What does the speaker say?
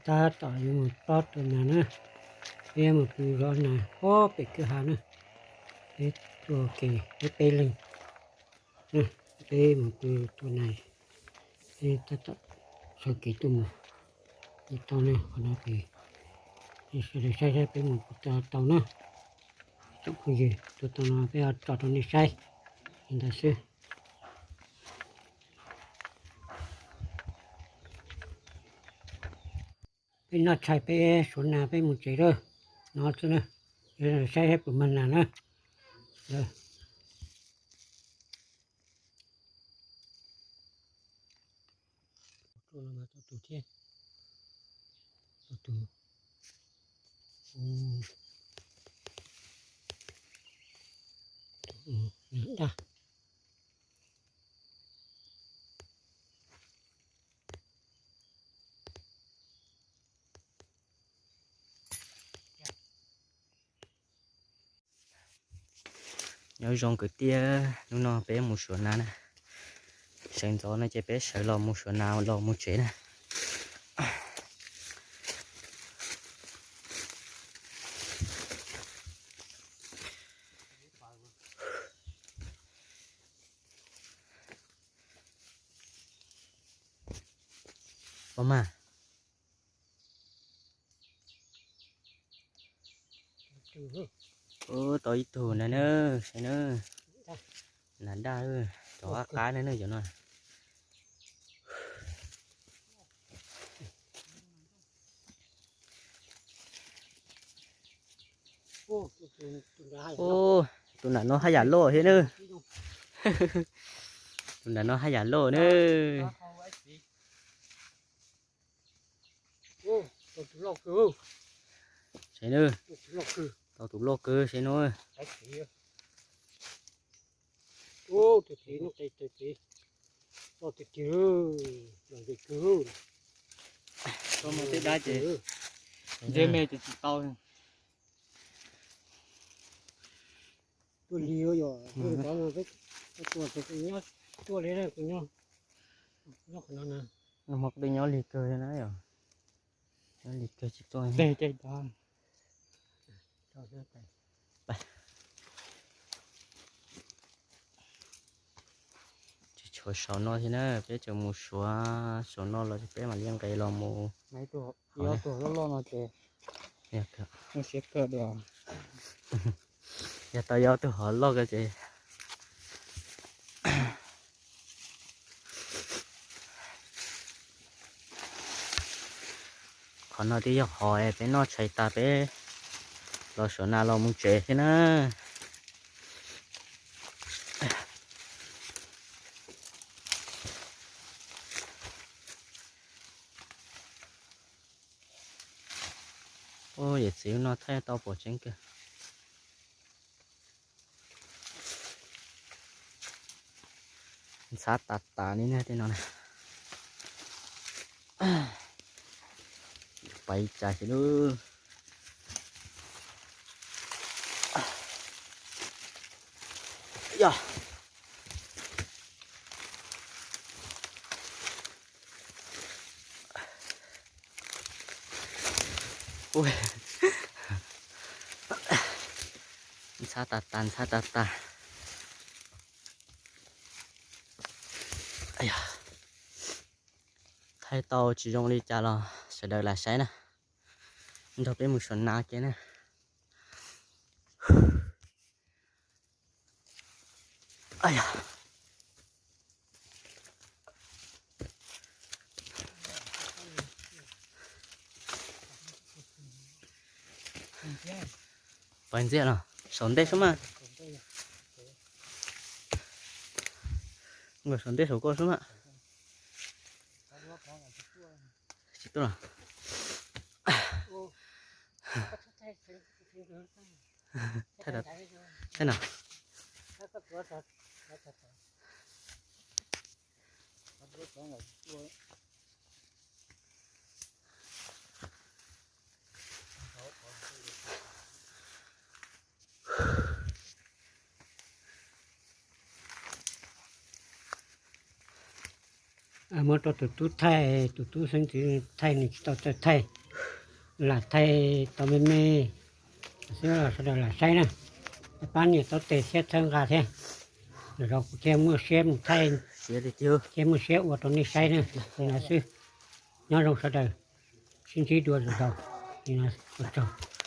Tab tom yuav mus plob tua nas na, peb yuav mus pw zov nas puag pem kwj ha na. Peb tuaj kev peb peb leeg, peb mus pw tua nas, peb tab tom sawv kev tuaj mus. Tua tau na, qhov no ces sawv daws saib saib peb mus puas tau na. Tsoom phooj ywg, tua tau no peb ho tso rau nej saib li ntawd xwb. Peb noj tshais peb suav nas peb mus tsev lawm no xwb na. Saib saib puas mag nas na. Tau tus thiab, tau tus, dag. Nyob zoo kwv tij, hnub no peb mus suav nas na. Sawv ntxov no ces peb sawv los mus suav nas los mus tsev na. Pom mas. Ub, tau ib tug na, saib na. Nas daj, cov qab qab na cov no. Ub, tus nram no haj yam loj thiab na. Tus nram no haj yam loj na. Saib na, tau tus loj kawg saib no. Tau tus twg, lom zem kawg. Tau mas tej dab ces ntsej me ces tsis tau. Tuaj lig yom, tuaj lig, kuv nyob, tuaj li kuv nyob, nyob qhov no na. Nws mas kuv twb nyob lig kawg na yom. Nyob lig kawg tsis tuaj. Tsis tshuav saum no thiab na, peb tseem mus suav, saum no los peb mam li nqes los mus. Loj loj no ces siab kawg dua. Yog tau yog tus hov loj kawg ces qhov no twb yog hov es peb noj tshais tas peb los suav nas los mus tsev thiab na. Ub, yawm txiv no thaij tau pom tseeb kawg. Ntxhab tas tas li na tej no na. Pais cas xwb lub. Yog. Ntxhab tas tas, ntxhab tas tas. Thaij tau tsis zoo li cas los sawv daws lam saib na. Nrog peb mus suav nas kiag na. Pais ntxiag los saum ntej sub mas. Saum ntej saum koj sub mas. Tsis tuaj los. Thaij no. Muab rau tus tub thaij, tus tub xeeb ntxwv thaij nws tsis tau txawj thaij, lam thaij tau me me xwb los sawv daws lam saib na. Pab nias taub tes thiab txhawb nqa thiab, lwm zaus kuv thiaj muaj siab mus thaij thiab muaj siab ua rau nej saib na. Li no xwb, nyob zoo sawv daws, sib ntsib dua lwm zaus. Li no, ua tsaug.